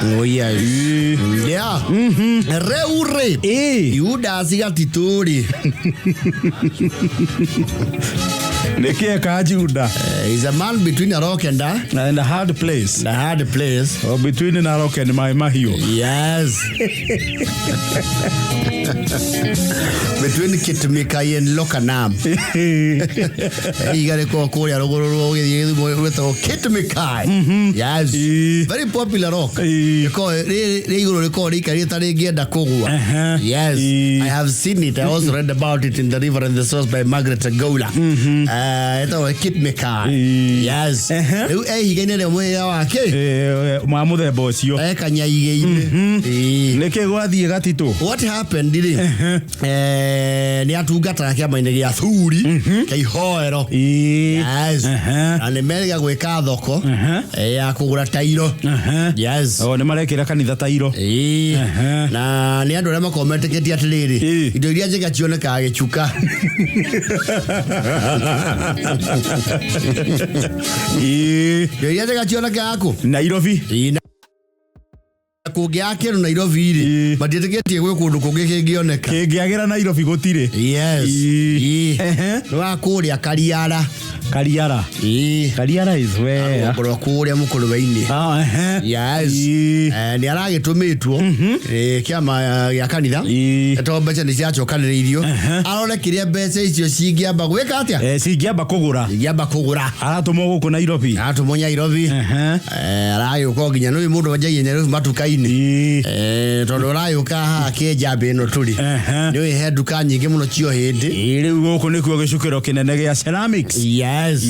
Oh, yes. Yeah. Rĩu rĩ Judas Gatitũ rĩ nĩkĩ eka Juda is a man between a rock and a, and a hard place a hard place. Oh, between Narok and Mai Mahiu. Yes. Between Kitmikai and Lokanam. Iga rĩkoragwo kũrĩa rũgũrũ rwa ũgĩthiĩ Gĩthumo rwĩtagwo Kitmikai. Yes. Ĩĩ. Very popular rock. Ĩĩ. Rĩkoragwo rĩ igũrũ rĩkoragwo rĩikarĩte ta rĩngĩenda kũgũa. Yes. Ĩĩ. I have seen it. I also read about it in The River and the Source by Margaret Gola. Ĩtagwo Kitmikai. Ĩĩ. Yes. Ehe. Rĩu e ihiga-inĩ rĩa mũhĩrĩga wake. Ma mũthemba ũcio E kanyaigĩ-inĩ. Ĩĩ. nĩkĩ gwathiĩ gatitũ What happened rĩ nĩ atungataga kĩama-inĩ gĩa thuri kĩa ihoero. Yes. Na nĩ merĩga gwĩka thoko ya kũgũra tairo. Yes. O nĩ marekĩra kanitha tairo. Ĩĩ. Na nĩ andũ arĩa makoragwo metĩkĩtie atĩrĩrĩ, indo iria njega cionekaga gĩcuka. Indo iria njega cionekaga kũ? Nairobi. Ĩĩ, na kũngĩaga kĩndũ Nairobi rĩ, matiĩtĩkĩtie gwĩ kũndũ kũngĩ kĩngĩoneka. Kĩngĩagĩra Nairobi gũtirĩ. Yes. Ĩĩ. Ĩĩ. Nĩ wa kũrĩa Kariara. Kariara. Ĩĩ. Kariara is where? Rũgongo rwa kũrĩa mũkũrwe-inĩ. Ah, ehe. Yes. Ĩĩ. Nĩ aragĩtũmĩtwo kĩama gĩa kanitha Ĩĩ. tondũ mbeca nĩ ciacokanĩrĩirio arore kĩrĩa mbeca icio cingĩamba gwĩka atĩa, Cingĩamba kũgũra. Cingĩamba kũgũra. Aratũmwo gũkũ Nairobi. Aratũmwo Nairobi. Aragĩũka o nginya nĩ mũndũ wanjagia Nairobi matuka-inĩ. Tondũ ũragĩũka haha kĩnjambĩ ĩno tũrĩ, nĩ ũĩ he nduka nyingĩ mũno cio hĩndĩ. Ĩĩ, rĩu gũkũ nĩkuo gĩcukĩro kĩnene gĩa ceramics. Yes.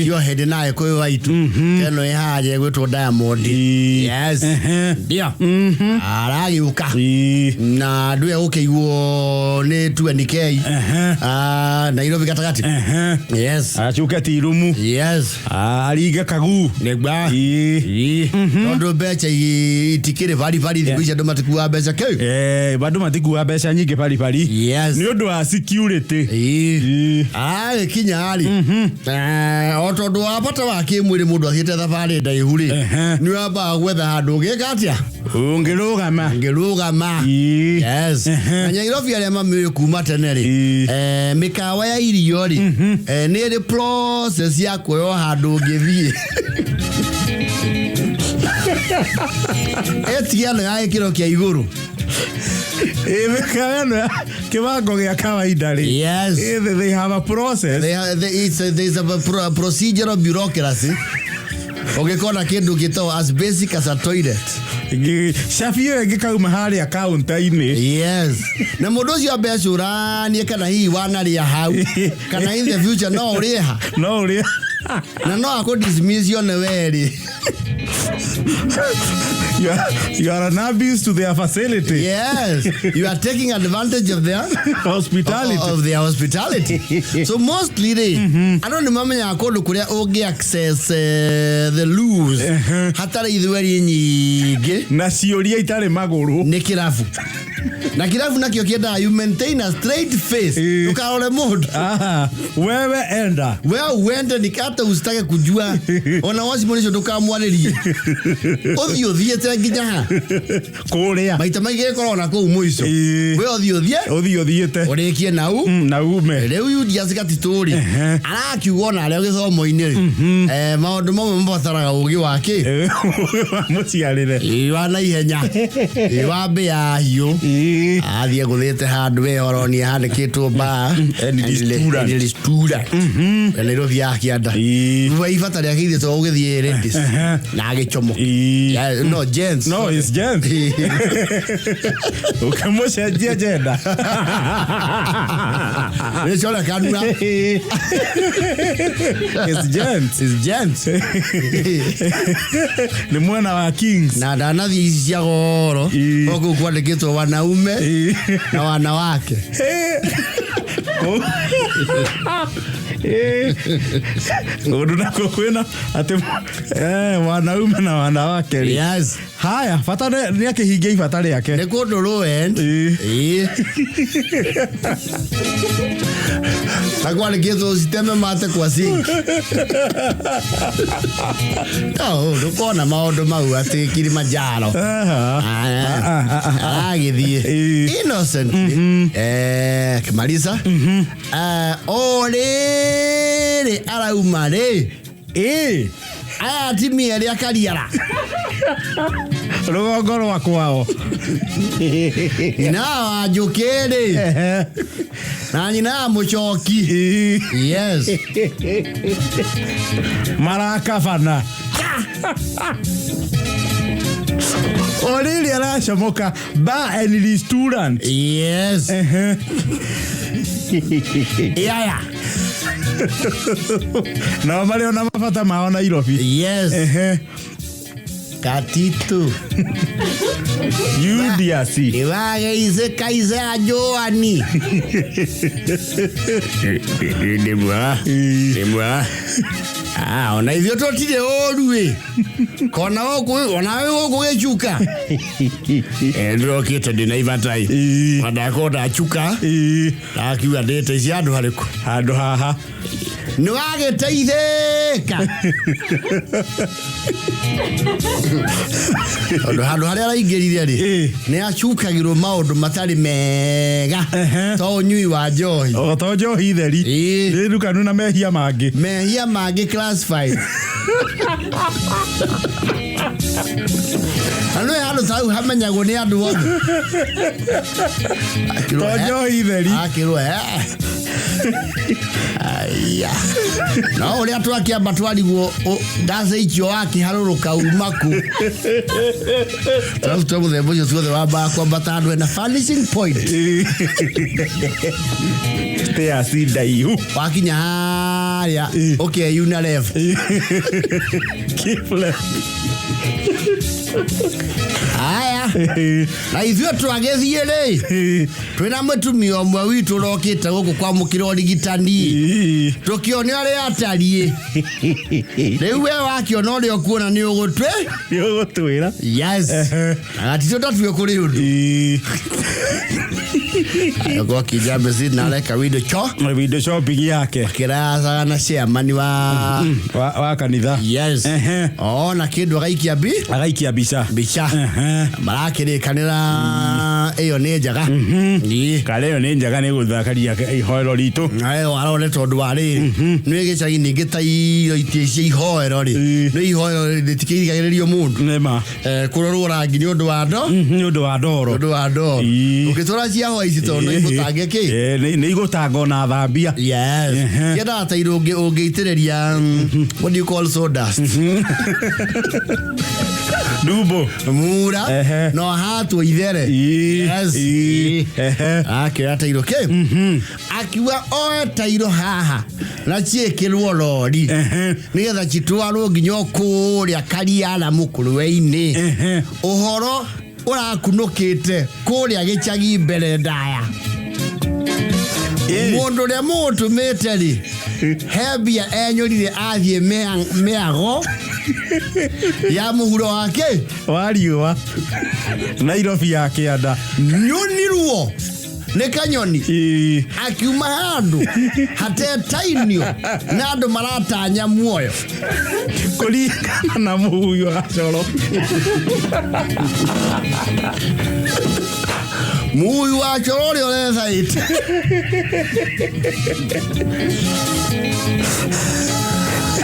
Cio hĩndĩ na Gĩkũyũ aitũ ĩno ĩ haha ĩgwĩtwo Diamond. Yes. Ndio aragĩũka na ndũe gũkĩiguo nĩ 20K. Ah, Nairobi gatagatĩ. Yes. Acuke tirumu. Yes. Aringe kagu. Nĩgwa. Tondũ mbeca itikĩrĩ baribari thikũ ici, andũ matikuaga mbeca kĩu. Andũ matikuaga mbeca nyingĩ baribari. Nĩ ũndũ wa security. Ĩĩ. Agĩkinya rĩ, o tondũ wa bata wa kĩmwĩrĩ, mũndũ athiĩte thabarĩ ndaihu rĩ, nĩ wambaga gwetha handũ ũngĩka atĩa? Ũngĩrũgama. Ũngĩrũgama. Yes. Na Nyairobi arĩa mamĩũĩ kuma tene rĩ, mĩkawa ya irio rĩ, nĩ ĩrĩ process ya kuoywo handũ ũngĩthiĩ ĩtigano ya gĩkĩro kĩa igũrũ. Ĩĩ, mĩkawa ĩno ya kĩwango gĩa kawaida rĩ. Yes. Ĩĩ, they have a process. There's a procedural bureaucracy ũngĩkona kĩndũ gĩtagwo as basic as a toilet. Cabi ĩyo ĩngĩkauma harĩa kaunta-inĩ. Yes, na mũndũ ũcio ambe acũranie kana hihi wanarĩa hau kana in the future no ũrĩe ha. No ũrĩe. Na no akũ dismiss one werĩ. You are an abuse to their facility. Yes, you are taking advantage of their hospitality. Of their hospitality. So mostly rĩ, andũ nĩ mamenyaga kũndũ kũrĩa ũngĩ access the loos hatarĩ ithweri nyingĩ na ciũria itarĩ magũrũ. Nĩ kĩrabu, na kĩrabu nakĩo kĩendaga you maintain a straight face. Ndũkarore mũndũ. Ah, wewe enda. We uende ni hata usitake kujua ona wacimũ nicio, ndũkamwarĩrie, ũthiĩ ũthiĩte nginya ha? Kũrĩa. Maita maingĩ gĩkoragwo na kũu mũico. We ũthiĩ ũthiĩ Ũthiĩ ũthiĩte. Ũrĩkie nau. Na ume. Rĩu Julius Gatitũ rĩ, arakiuga ona arĩa gĩthomo-inĩ rĩ, maũndũ mamwe mabataraga ũgĩ wa kĩ? Wa mũciarĩre. Ĩĩ, wa naihenya. Ĩĩ, wa mbĩa hiũ. Athiĩ gũthĩte handũ we oronia handĩkĩtwo bar And restaurant. And restaurant Nairobi ya kĩanda. We ibata rĩake ithe to ũgĩthiĩ ladies na agĩcomoka. Yeah, no gents. No, it's gents. Ũkĩmũcenjia gender. Nĩciona kanua. It's gents. It's gents. Nĩ mwena wa Kings. Na ndanathiĩ ici cia goro o kũu kwandĩkĩtwo wanaume na wanawake. Kũndũ nakuo kwĩna atĩ wanaume na wanawake rĩ. Yes. Haya, bata nĩ akĩhingia ibata rĩake. Nĩ kũndũ rũend. Ĩĩ. Ĩĩ. Na kwarĩkĩtwo citeme mate kwa sink. No, ndũkona maũndũ mau atĩ Kilimanjaro. Aha. Aragĩthiĩ Ĩĩ. innocently. Akĩmarisa. O rĩrĩ arauma rĩ, Ĩĩ. aya atimia erĩ akariara. Rũgongo rwa kwao. Nyina wa Njũkĩ rĩ, Ehe. na nyina wa Mũcoki. Ĩĩ. Yes. Marakabana. O rĩrĩ aracomoka bar and restaurant. Yes. Ehe. Yaya. Nao marĩ ona mabata mao Nairobi. Yes. Ehe. Katitu. Judiasi. Iwageise kaise a Joani. Nĩ mwega. Nĩ mwega. Ah, ona ithuĩ tũtirĩ ũru ĩ. Kona gũkũ, ona wĩ gũkũ gĩcuka. Ndĩrokĩte ndĩna ibatai. Ĩĩ. Na ndakorwo ndacuka. Ĩĩ. Ndakiuga ndĩte ici handũ harĩkũ. Handũ haha. Nĩ wagĩteithĩka. Tondũ handũ harĩa araingĩrire rĩ, Ĩĩ. nĩ acukagĩrwo maũndũ matarĩ mega Ehe. to ũnyui wa njohi. O to njohi theri. Ĩĩ. Nĩ ndukanu na mehia mangĩ. Mehia mangĩ classified. Na nĩ handũ ta hau hamenyagwo nĩ andũ othe. Akĩrwo, To njohi theri. Akĩrwo, Aya. No ũrĩa twakĩamba twarigwo ndaceikio wakĩharũrũka uma kũ. Tũrabu twa mũthemba ũcio tuothe wambaga kwambata handũ hena vanishing point. Stairs ndaihu. Wakinya harĩa Ĩĩ. ũkeyuna left. Keep left. Aya. Na ithuĩ twagĩthiĩ rĩ, twĩna mũtumia ũmwe witũ ũrokĩte gũkũ kwamũkĩra ũrigitani. Tũkĩone ũrĩa atariĩ. Rĩu we wakĩona ũrĩa ũkuona nĩ ũgũtwĩ. Nĩ ũgũtwĩra. Yes. Na gatitũ ndatue kũrĩ ũndũ. Agĩkorwo akĩnja mbici na areka window cho. Window shopping yake. Kĩracaga na chairman wa Wa kanitha. Yes. Ehe. Ona kĩndũ agaikia mbi. Agaikia mbica. Mbica. Ehe. Marakĩrĩkanĩra ĩyo nĩ njega. Ĩĩ. Kare ĩyo nĩ njega nĩ gũthakaria ihoero ritũ. Nayo arore tondũ wa rĩrĩ nĩ gĩcagi ningĩ ta irio itĩ cia ihoero rĩ, Ĩĩ. nĩ ihoero rĩtikĩrigagĩrĩrio mũndũ. Nĩma. Kũrorwo rangi nĩ ũndũ wa ndo. Nĩ ũndũ wa ndoro. Ũndũ wa ndoro. Ĩĩ. Ũngĩtwara cia hwa ici tondũ no igũtange kĩ. Nĩ igũtanga ona thambia. Yes. Ehe. Kĩendaga ta irio ũngĩitĩrĩria what do you call sawdust? Ndumbo. Mura Ehe. no hatwo ithere. Ĩĩ. Yes. Ĩĩ. Ehe. Akĩoya tairo kĩ? Akiuga oe tairo haha na ciĩkĩrwo rori Ehe. nĩgetha citwarwo nginya o kũrĩa Kariara mũkũrwe-inĩ. Ehe. Ũhoro ũrakunũkĩte kũrĩa gĩcagi mbere ndaya. Ĩĩ. Mũndũ ũrĩa mũgũtũmĩte rĩ, he mbia enyũrire athiĩ mĩago ya mũhuro wake. Wa riũa. Nairobi ya kĩanda. Nyonirwo nĩ kanyoni. Ĩĩ. Akiuma handũ hatetainio na andũ maratanya muoyo. Kũringana na mũhuyu wa coro. Mũhuyu wa coro ũrĩa ũrethaĩte.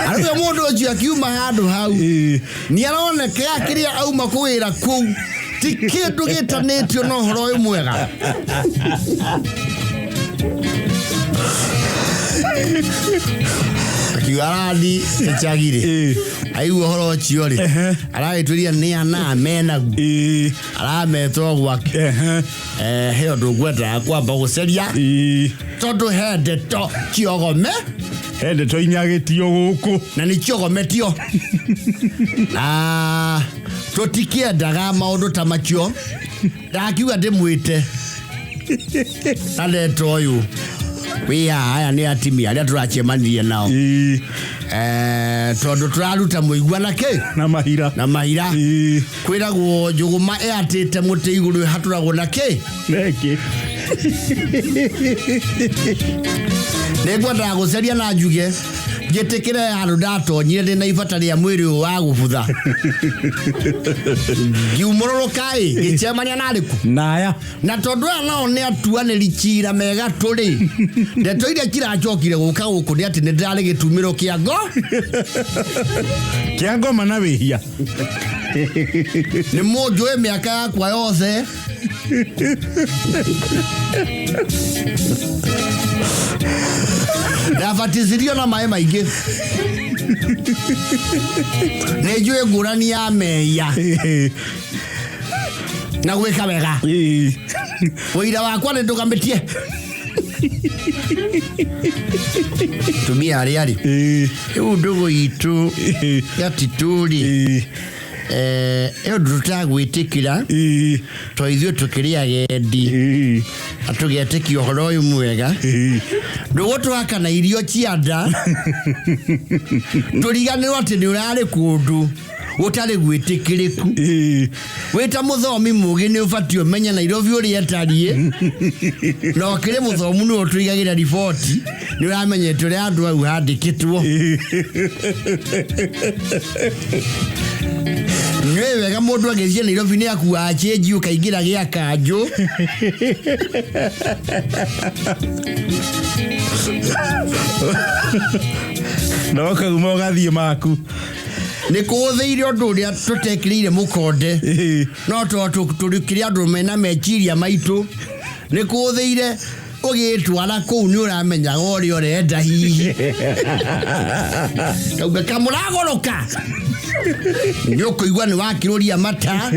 Arauga mũndũ ũcio akiuma handũ hau Ĩĩ. nĩ aroneka kĩrĩa auma kũwĩra kũu ti kĩndũ gĩtanĩtio na ũhoro ũyũ mwega. Akiuga arathi gĩcagi rĩ, Ĩĩ. aigua ũhoro ũcio rĩ, Ehe. aragĩtuĩria nĩ ana menaguo. Ĩĩ. Arametwo gwake. Ehe. He ũndũ ngwendaga kwamba gũceria Ĩĩ. tondũ he ndeto ciogome. He ndeto inyagĩtio gũkũ. Na nĩ ciogometio. Na tũtikĩendaga maũndũ ta macio. Ndakiuga ndĩmwĩte na ndeto ũyũ. Wĩ haha aya nĩ atimia arĩa tũracemanirie nao. Tondũ tũraruta mũigua na kĩ? Na mahira. Na mahira. Kwĩragwo njũgũma ĩatĩte mũtĩ igũrũ ĩhatũragwo na kĩ? Nengĩ. Nĩ ngwendaga gũceria na njuge njĩtĩkĩre handũ ndatonyire ndĩ na ibata rĩa mwĩrĩ ũyũ wa gũbutha ngiumũrũrũka ĩ ngĩcemania na arĩkũ? Naya. Na tondũ aya nao nĩ atuanĩri cira mega tũrĩ, ndeto iria ciracokire gũka gũkũ nĩ atĩ nĩ ndĩrarĩ gĩtumĩro kĩa ngo Kĩa ngoma na wĩhia. Nĩ mũnjũĩ mĩaka yakwa yothe. Ndabatithirio na maĩ maingĩ. Nĩ njũĩ ngũrani ya mehia na gwĩka wega. Ũira wakwa nĩ ndũgamĩtie tumia arĩa rĩ rĩu ndũgũ itũ yatitũrĩ ĩyo ndũtagwĩtĩkĩra to ithuĩ tũkĩrĩ agendi na tũgetĩkia ũhoro ũyũ mwega ndũgũ twakana irio cia nda tũriganĩrwo atĩ nĩ ũrarĩ kũndũ gũtarĩ gwĩtĩkĩrĩku. Wĩ ta mũthomi mũgĩ nĩ ũbatiĩ ũmenye Nairobi ũrĩa ĩtariĩ, na ũkĩrĩ mũthomu nĩwe ũtũigagĩra riboti, nĩ ũramenyete ũrĩa andũ au handĩkĩtwo. Nĩ wega mũndũ agĩthiĩ Nairobi nĩ akuaga cĩnji ũkaingĩra gĩa kanjũ. Na ũkauma ũgathiĩ maku. Nĩ kũhũthĩire ũndũ ũrĩa tũtekĩrĩire mũkonde, no tondũ tũrĩ andũ mena meciria maitũ, nĩ kũhũthĩire ũgĩtwara kũu nĩ ũramenyaga ũrĩa ũrenda hihi. Kauga kamũragũrũka nĩ ũkũigua nĩ wakĩrũria mata.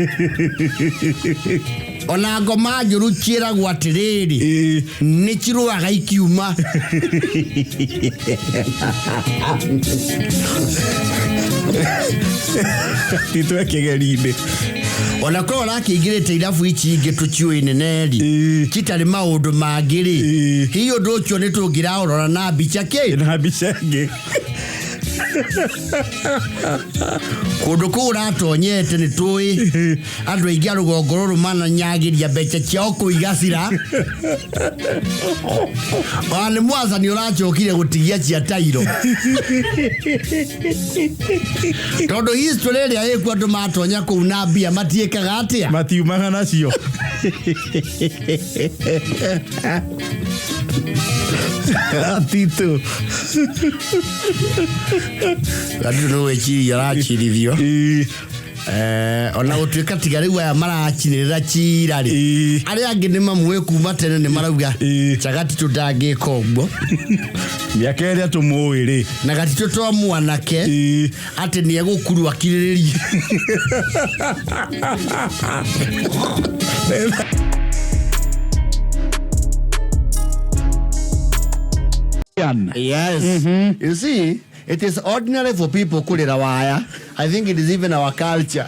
Ona ngoma njũru ciĩragwo atĩrĩrĩ, nĩ cirũaga ikiuma. Titwe kĩgeri-inĩ. Ona korwo ũrakĩingĩrĩte irabu ici ingĩ tũciũĩ nene rĩ, citarĩ maũndũ mangĩ rĩ, hihi ũndũ ũcio nĩ tũngĩraũrora na mbica kĩ? Na mbica ĩngĩ. Kũndũ kũu ũratonyete nĩ tũĩ andũ aingĩ a rũgongo rũrũ mananyagĩria mbeca ciao kũu igacira. Ona nĩ mwathani ũracokire gũtigia cia tairo, tondũ history ĩrĩa ĩkuo andũ matonya kũu na mbia matiĩkaga atĩa? Matiumaga nacio. Atitũ. Andũ nĩ gwĩciria aracirithio. Ona gũtuĩka tiga rĩu aya maracinĩrĩra cira rĩ, arĩa angĩ nĩ mamũĩ kuma tene nĩ marauga Chagatitũ ndangĩka ũguo. Mĩaka ĩrĩa tũmũĩ rĩ. Na Gatitũ to mwanake atĩ nĩ egũkurwo akirĩrĩrie. Yes. You see, it is ordinary for people kũrĩra waya. I think it is even our culture.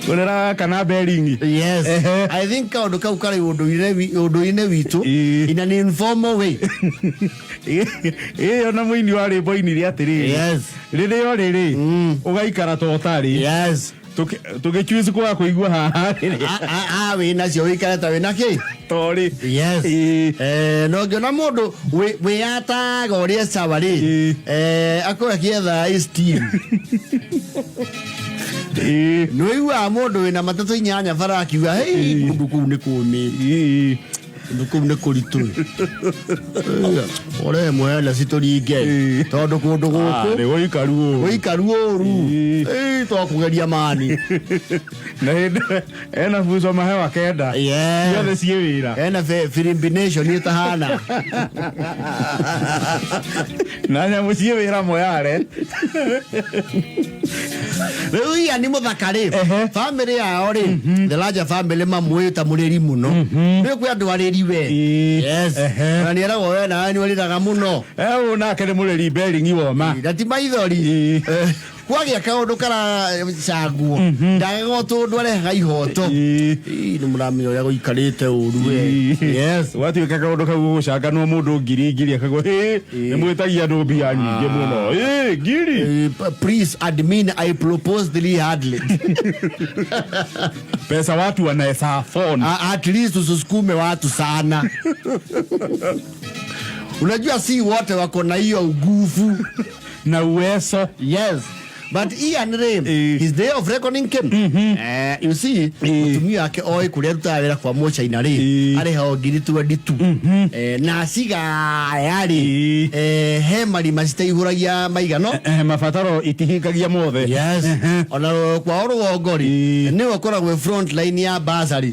Kũrĩra kana beringi. Yes. I think kaũndũ kau karĩ ũndũire witũ in an informal way. Ĩyo na mũini wa rwĩmbo ainire atĩrĩrĩ. Rĩrĩa ũrĩ rĩ, ũgaikara ta ũtarĩ. Tũgĩchoose kwaga kũigua haha rĩ. Wĩ nacio ũikare ta wĩna kĩ? Torĩ. Yes. No ngĩona mũndũ wĩyataga ũrĩa sawa rĩ, akorwo akĩetha esteem. Nĩ ũiguaga mũndũ wĩna matatũ inyanya bara akiuga, hei, kũndũ kũu nĩ kũũmĩte. Kũndũ kũu nĩ kũritũ. Ũrehe mũhene citũringe. Tondũ kũndũ gũkũ Nĩ gũikaru ũru. Gũikaru ũru. To kũgeria mani. Na hĩndĩ ena buco mahewa kenda. Ciothe ciĩ wĩra. Ena filimbination ĩtahana. Na nyamũ ciĩ wĩra moyare. Rĩu ia nĩ mũthaka rĩ, family yao rĩ, the larger family mamũĩ ta mũrĩri mũno. Rĩu kwĩ andũ arĩri we. Yes. Na nĩ eragwo we nawe nĩ ũrĩraga mũno. Ũyũ nake nĩ mũrĩri beringi woma. Na ti maithori. Kwagĩa kaũndũ karacangwo ndagagwo tondũ arehaga ihoto. Ĩ, nĩ mũramenya ũrĩa gũikarĩte ũru we. Yes. Gwatuĩka kaũndũ kau gũgũcanganwo mũndũ ngiri ngiri akagwo nĩ mwĩtagia andũ mbia nyingĩ mũno. Ĩ, ngiri. Please admin, I propose 300. Pesa watu wanaweza afford. At least usisukume watu sana. Unajua si wote wako na hiyo nguvu na uwezo. Yes. But Ian rĩ, his day of reckoning came. You see, mũtumia wake oĩ kũrĩa arutaga wĩra kwa mũchaina rĩ, arĩhagwo ngiri 22. Na cigaya rĩ, he marima citaihũragia maigano. Mabataro itihingagia mothe. Yes. Ona kwao rũgongo rĩ, nĩwe ũkoragwo front line ya basari.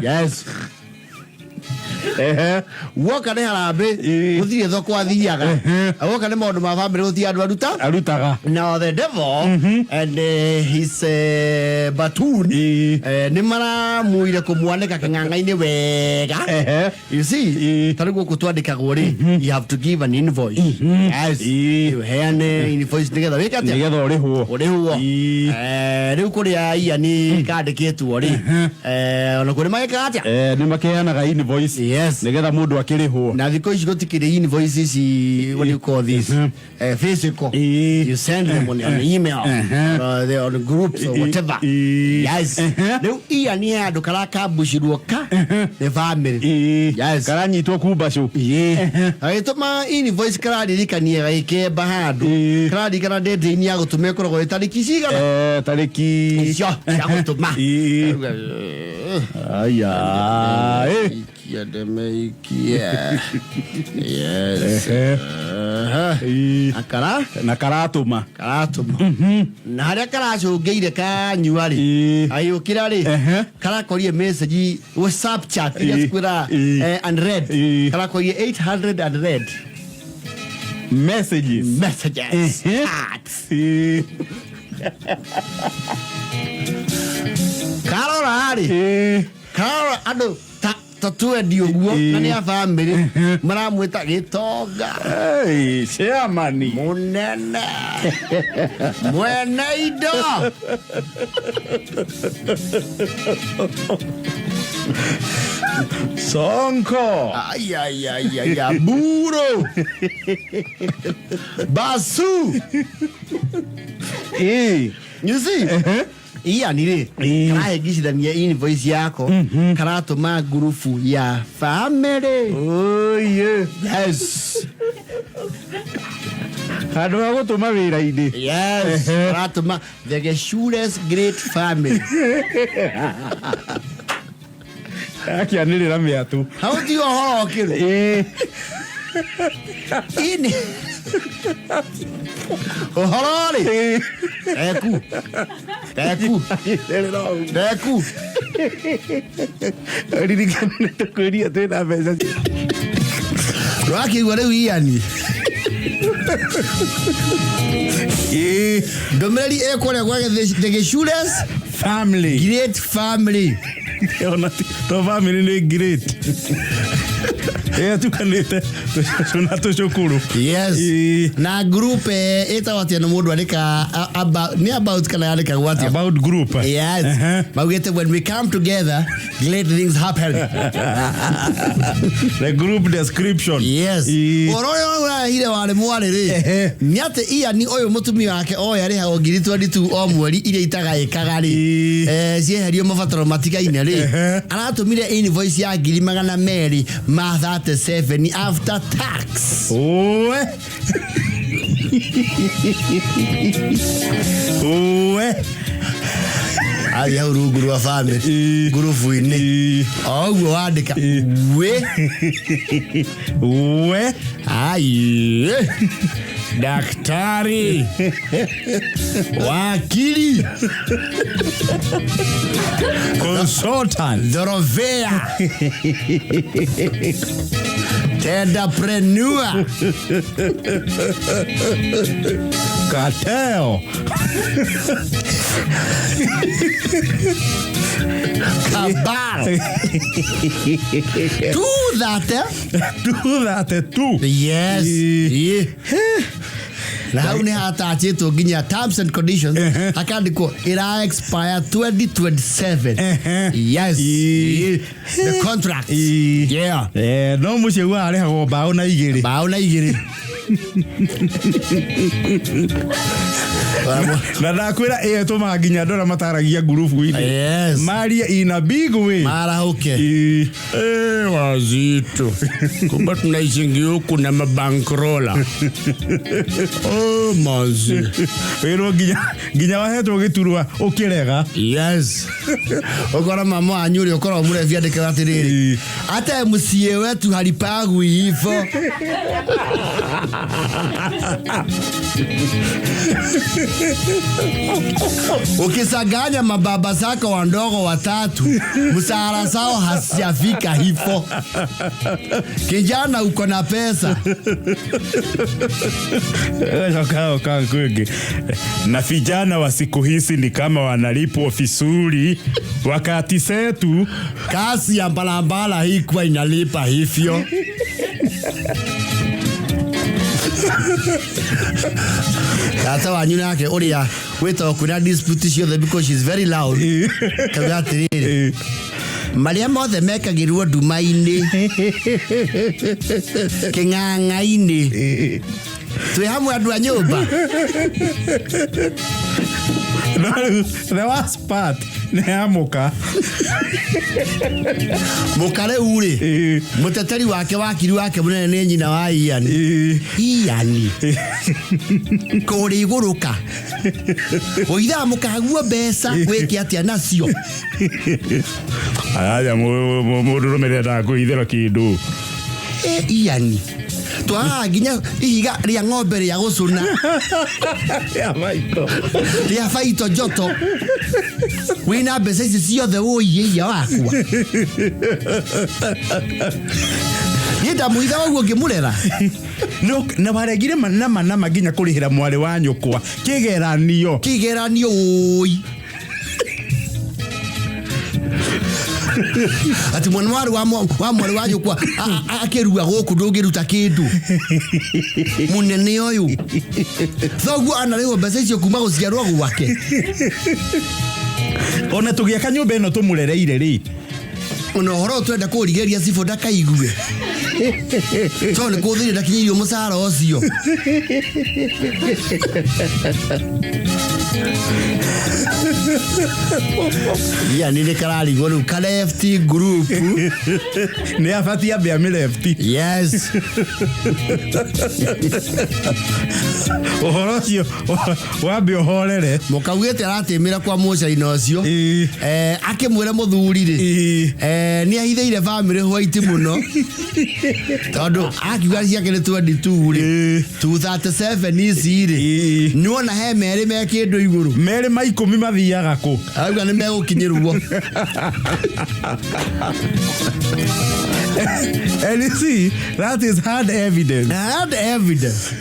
Yes. Woka nĩ harambĩ, gũtirĩ thoko athiaga. Woka nĩ maũndũ ma bamĩrĩ gũtirĩ andũ aruta. Arutaga. Now the devil and his batoon nĩ maramuire kũmwanĩka kĩng'ang'a-inĩ wega. You see, ta rĩu gũkũ twandĩkagwo rĩ, you have to give an invoice. Yes. Ũheane invoice nĩgetha wĩke atĩa? Nĩgetha ũrĩhwo. Ũrĩhwo. Rĩu kũrĩa Ian kandĩkĩtwo rĩ, ona kũrĩ magĩkaga atĩa? Nĩ makeanaga invoice. Yes. Nĩgetha mũndũ akĩrĩhwo. Na thikũ ici gũtikĩrĩ invoice ici, what do you call this? Physical. You send them on email, or on groups or whatever. Yes. Rĩu Ian he handũ karakambucirwo ka nĩ family. Yes. Karanyitwo kumbacũ. Agĩtũma invoice kararirikania gagĩkemba handũ. Kararirikana date ya gũtũma ĩkoragwo ĩ tarĩki cigana? Tarĩki icio cia gũtũma. Aya. Ikia ndemeikia. Yes. Akara Na karatũma. Karatũma. Na harĩa karacũngĩire kanyua rĩ, agĩũkĩra rĩ, karakorire message WhatsApp chat iria cikwĩra unread. Karakorire 800 unread messages. Messages. Chats. Karora rĩ, karora andũ ta twendi ũguo na nĩ a bamĩrĩ maramwĩta gĩtonga. Hey, chairman. Mũnene mwene indo. Sonko. Ai, ai, ai, ai, ai, buro basu. You see, Ian rĩ, karahĩngicithania invoice yako karatũma ngurubu ya family. Oye. Yes. Handũ ha gũtũma wĩra-inĩ. Yes. Karatũma the Geshures great family. Akĩanĩrĩra mĩatũ. Hau ti ũhoro ũkĩrĩ. Ini ũhoro rĩ, teku teku teku. Ririkana tũkwĩria twĩna mbeca. Ndũrakĩigua rĩu Ian ndũmĩrĩri ĩkũrĩa gwa the Geshures family great family. Ona to family nĩ great. Ĩtukanĩte tũcũcũ na tũcũkũrũ. Yes. Na group ĩtagwo atĩa? Nĩ mũndũ andĩka about, nĩ about kana yandĩkagwo atĩa? About group. Yes. Maugĩte, "When we come together, great things happen." The group description. Yes. Ũhoro ũrĩa ũrarehire warĩ mwarĩ rĩ, nĩ atĩ Ian ũyũ mũtumia wake oĩ arĩhagwo ngiri 22 o mweri iria itagaĩkaga rĩ, cieherio mabataro matigaine rĩ, aratũmire invoice ya ngiri 237 after tax. Oe. Oe. Athiĩ hau rungu rwa family ngurubu-inĩ o ũguo wandĩka wĩ Oe. Ai, daktari, wakili, Consultant. Dhorovea, tenderpreneur, Cartel. Cabal. Do that, eh? Do that too. Yes. Yeah. Na hau nĩ hatachĩtwo nginya terms and conditions, hakandĩkwo ĩra expire 2027. Yes. The contract. Yeah. Eh, no mũciĩ guo arĩhagwo mbaũ na igĩrĩ. Mbaũ na igĩrĩ. Na ndakwĩra ĩyo ĩtũmaga nginya andũ arĩa mataragia ngurubu-inĩ marie in a big way. Marahũke. Eh, wazito, kumbe tunaishingi huku na mabankrola. Oh, mazi. Wĩrwo nginya wahetwo gĩturwa ũkĩrega. Yes, ũkora mama wanyu ũrĩa ũkoragwo mũrebi andĩkaga atĩrĩrĩ, hata MCA wetu halipagwi hivo. Ukisaganya mababa zako wandogo watatu, msahara zao hasijafika hivo. Kijana, uko na pesa. Coka coka kwingi na vijana wa siku hizi ni kama wanalipwa vizuri, wakati zetu Kazi ya mbalambala hii kuwa inalipa hivyo. Tata wanyu nake ũrĩa wĩtagwo kwĩna dispute ciothe because she's very loud, kauga atĩrĩrĩ, marĩa mothe mekagĩrwo nduma-inĩ, kĩng'ang'a-inĩ, twĩ hamwe andũ a nyũmba. No rĩu the worst part nĩ ya mũka. Mũka rĩu rĩ, mũteteri wake, wakiri wake mũnene nĩ nyina wa Ian. Ian kũrĩ igũrũka ũithaga mũkaguo mbeca wĩke atĩa nacio? Aya, mũndũ rũme ndendaga kũhithĩra kĩndũ. E, Ian, twagaga nginya ihiga rĩa ng'ombe rĩa gũcũna. Ya maito. Rĩa baito njoto, wĩna mbeca ici ciothe wũiye iya wakwa, niĩ ndamũitha waguo ngĩmũrera. No, na waregire nama nama nginya kũrĩhĩra mwarĩ wa nyũkwa kĩgeranio. Kĩgeranio, ũi ati mwana warĩ wa mwarĩ wa nyũkwa akĩrua gũkũ ndũngĩruta kĩndũ mũnene ũyũ, thoguo anarĩhwo mbeca icio kuma gũciarwo gwake. Ona tũgĩaka nyũmba ĩno tũmũrereire rĩ. Ona ũhoro ũyũ twenda kũrigĩrĩria cibũ ndakaigue tondũ nĩ kũthĩrĩ ndakinyĩirio mũcara ũcio. Yani nĩ kararigwo rĩu ka left group. Nĩ abatie ambe amĩrefti. Yes. Ũhoro ũcio wambe ũhorere. Mũkaugĩte aratĩmĩra kwa mũcaina ũcio. Eh, akĩmwĩra mũthuri rĩ, nĩ ahithĩire family white mũno tondũ akiuga ciake nĩ 22 rĩ, 237 ici rĩ, nĩwona he merĩ me kĩndũ igũrũ. Merĩ ma 10 mathiaga kũ? Auga nĩ megũkinyĩrwo. And you see, that is hard evidence. Hard evidence,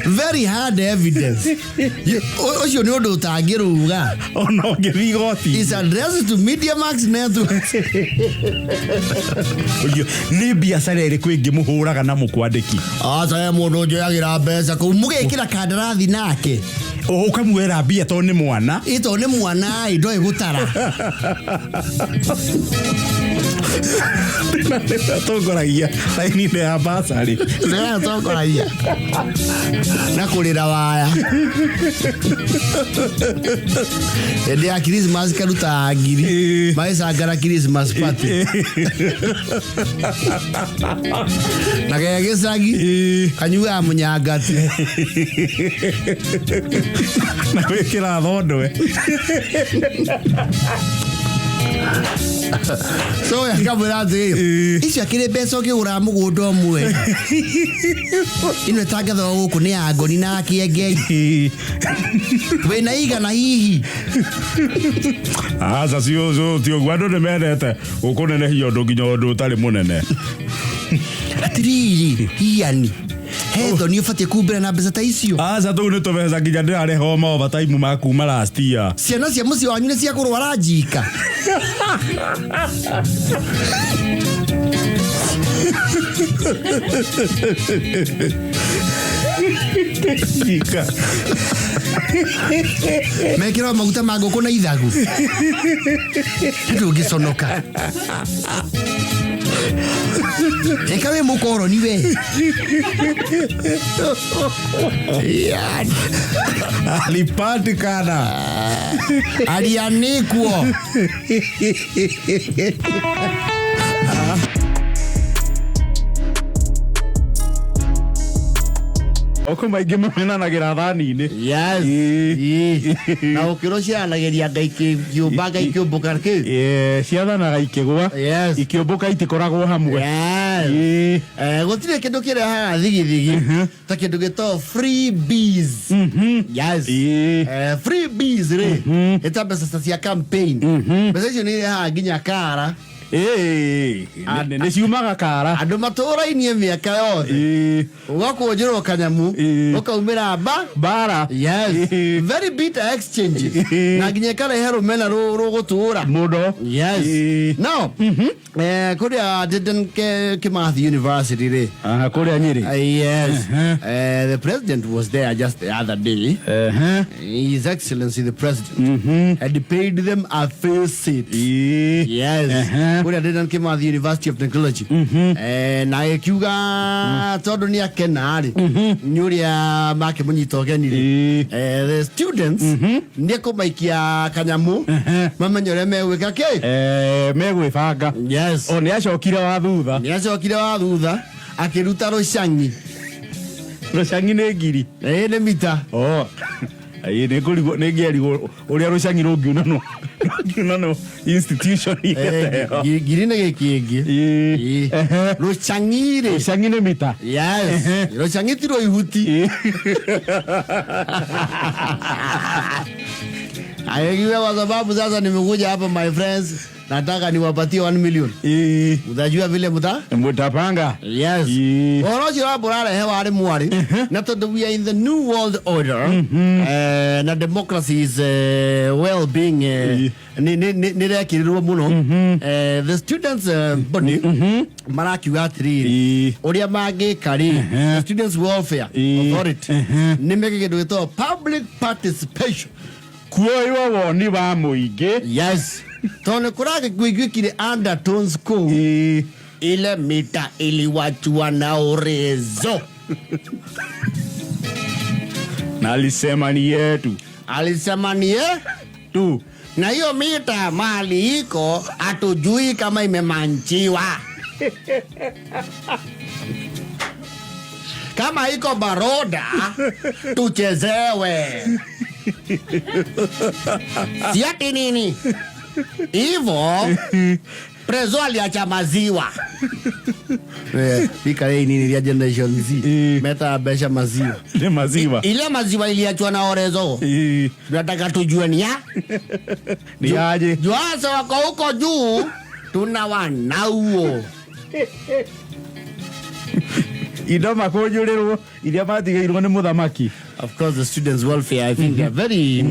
very hard evidence. Ũcio nĩ ũndũ ũtangĩruga. Ona ũngĩthiĩ igoti. Is addressed to Media Max Network. Ũcio, nĩ biacara ĩrĩkũ ĩngĩ mũhũraga na mũkwandĩki? Aca, he mũndũ njoyagĩra mbeca kũu mũgekĩra kandarathi nake. O ũkamuoera mbia tondũ nĩ mwana. Ĩ, tondũ nĩ mwana ĩ, ndoĩ gũtara. Na nĩwe atongoragia raini-inĩ ya basarĩ. Nĩwe atongoragia na kũrĩra waya hĩndĩ ya Christmas, karuta ngiri magĩcangara Christmas party na ge gĩcagi kanyuaga mũnyangati. Na gwĩkĩra thondwe. So akamwĩra atĩrĩ, icio akĩrĩ mbeca ũkĩgũraga mũgũnda ũmwe, ĩno ĩtangathagwo gũkũ nĩ ya ngoni na kĩengei. Wĩna igana hihi? Aca, ti ũguo, andũ nĩ mendete gũkũnenehia ũndũ nginya ũndũ ũtarĩ mũnene. Atiriri iani, he thoni ũbatiĩ kumbĩra na mbeca ta icio? Aca, tũu nĩ tũbeca nginya ndĩrarĩhwo ma overtime ma kuma last year. Ciana cia mũciĩ wanyu nĩ cia kũrwara njika. Ika. Mekĩrwo maguta ma ngũkũ na ithagu ndũngĩconoka ĩka wĩ mũkoroni we. Yani. Alipatikana. Alianikwo. Oko maingĩ mamenanagĩra thani-inĩ. Yes. Ĩĩ. Ĩĩ. Na ũkĩrwo ciaranagĩria ngai kĩũmba ngai kĩũmbũka kĩ. Ciathanaga ikĩgũa. Yes. Ikĩũmbũka itikoragwo hamwe. Yes. Ĩĩ. Gũtirĩ kĩndũ kĩrehaga thigithigi ta kĩndũ gĩtagwo free bees. Yes. Ĩĩ. Free bees rĩ ĩta mbeca ta cia campaign. Mbeca icio nĩ irehaga nginya kara. Ĩĩ. Nĩ ciumaga kara. Andũ matũrainie mĩaka yothe. Ĩĩ. Ũgakũnjĩrwo kanyamu Ĩĩ. ũkaumĩra mba. Mbara. Yes. Ĩĩ. Very bitter exchanges. Ĩĩ. Na nginya ĩkarehe rũmena rũgũtũra. Mũno. Yes. Ĩĩ. Now, kũrĩa Dedan Kimathi University rĩ. Aha, kũrĩa Nyĩrĩ. Yes. The president was there just the other day. His Excellency the President had paid them a visit. Ĩĩ. Yes. Kũrĩa Dedan Kimathi University of Technology. Na ĩkiuga tondũ nĩ akena rĩ nĩ ũrĩa makĩmũnyita ũgeni rĩ. Ĩĩ. The students nĩ ekũmaikia kanyamu mamenye ũrĩa megwĩka kĩ. Megwĩbanga. Yes. O nĩ acokire wa thutha. Nĩ acokire wa thutha akĩruta rũcang'i. Rũcang'i nĩ ngiri. Ĩĩ nĩ mita. Oh. Ĩĩ nĩ ngũrigwo nĩ ngĩarigwo ũrĩa rũcang'i rũngiunanwo rũngiunanwo institution ĩyo. Ngiri nĩ gĩkĩngĩ. Ĩĩ. Ĩĩ. Rũcang'i rĩ. Rũcang'i nĩ mita. Yes. Rũcang'i ti rwa ihuti. Ĩĩ. Ayegiwe kwa sababu sasa nimekuja hapa my friends, nataka niwapatie 1 million. Ĩĩ. Utajua vile muta? Mũtapanga. Yes. Ĩĩ. Ũhoro ũcio wa ũrarehe warĩ mwarĩ na tondũ we are in the new world order, na democracy is well being Ĩĩ. nĩ rekĩrĩrwo mũno. The students body marakiuga atĩrĩrĩ Ĩĩ. ũrĩa mangĩka rĩ, the students welfare Ĩĩ. authority nĩ meke kĩndũ gĩtagwo public participation. Kuoywo woni wa mũingĩ. Yes, tondũ nĩ kũragĩkuiguĩkire undertones kũu. Ĩĩ. Ile mita iliwachua na urezo. Na alisema ni yetu. Alisema ni Tu. Na hiyo mita mali iko hatujui kama imemanchiwa. Kama iko baroda tuchezewe. Siati nini? Hivo prezo aliacha maziwa. Pika hii nini ya Generation Z. Ĩĩ. Meta besha maziwa. Nĩ maziwa. Ile maziwa iliachwa na Orezo. Ĩĩ. Tunataka tujue ni ya Ni aje. Juasa wako huko juu tuna wanauo. Indo makũnjũrĩrwo iria matigĩirwo nĩ mũthamaki. Of course, the students' welfare, I think they're very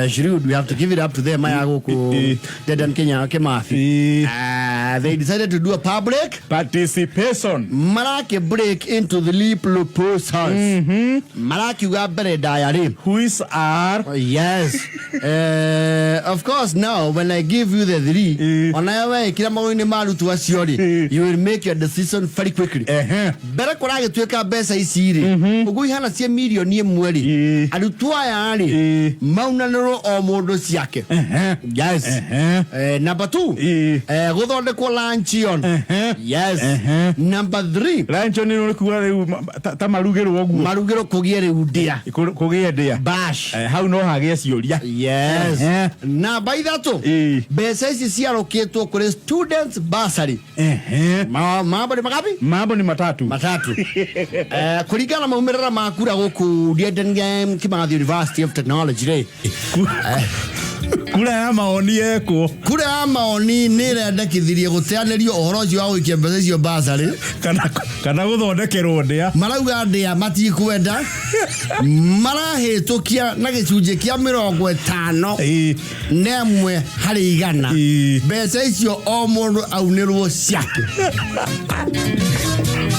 shrewd. We have to give it up to them. Maya gũkũ Dedan Kenya Kimathi. Ĩĩ. They decided to do a public Participation. Marake break into the leap proposals. Marakiuga mbere ndaya rĩ. Who are Yes. Of course, now when I give you the three, onawe we kira magũrũ-inĩ ma arutwo acio rĩ, you will make your decision very quickly. Mbere kũragĩtuĩka mbeca ici rĩ, ũguo ihana cia mirioni ĩmwe rĩ, arutwo aya rĩ, maunanĩrwo o mũndũ ciake. Yes. Number two, gũthondekwo luncheon. Yes. Number three, Luncheon nĩ kuga rĩu ta marugĩrwo ũguo. Marugĩrwo kũgĩe rĩu ndĩa. Kũgĩe ndĩa. Bash. Hau no hagĩe ciũria. Yes. Namba ithatũ, mbeca ici ciarũkĩtwo kũrĩ students bursary. Mambo nĩ magapi? Mambo ni matatu. Matatu. Kũringana na maumĩrĩra ma kura gũkũ Dedan Kimathi University of Technology rĩ. Kura ya maoni yekwo. Kura ya maoni nĩ ĩrendekithirie gũteanĩrio ũhoro ũcio wa gũikia mbeca icio basarĩ. Kana gũthondekerwo ndĩa. Marauga ndĩa matikwenda, marahĩtũkia na gĩcunjĩ kĩa 51 harĩ igana. Mbeca icio o mũndũ aunĩrwo ciake.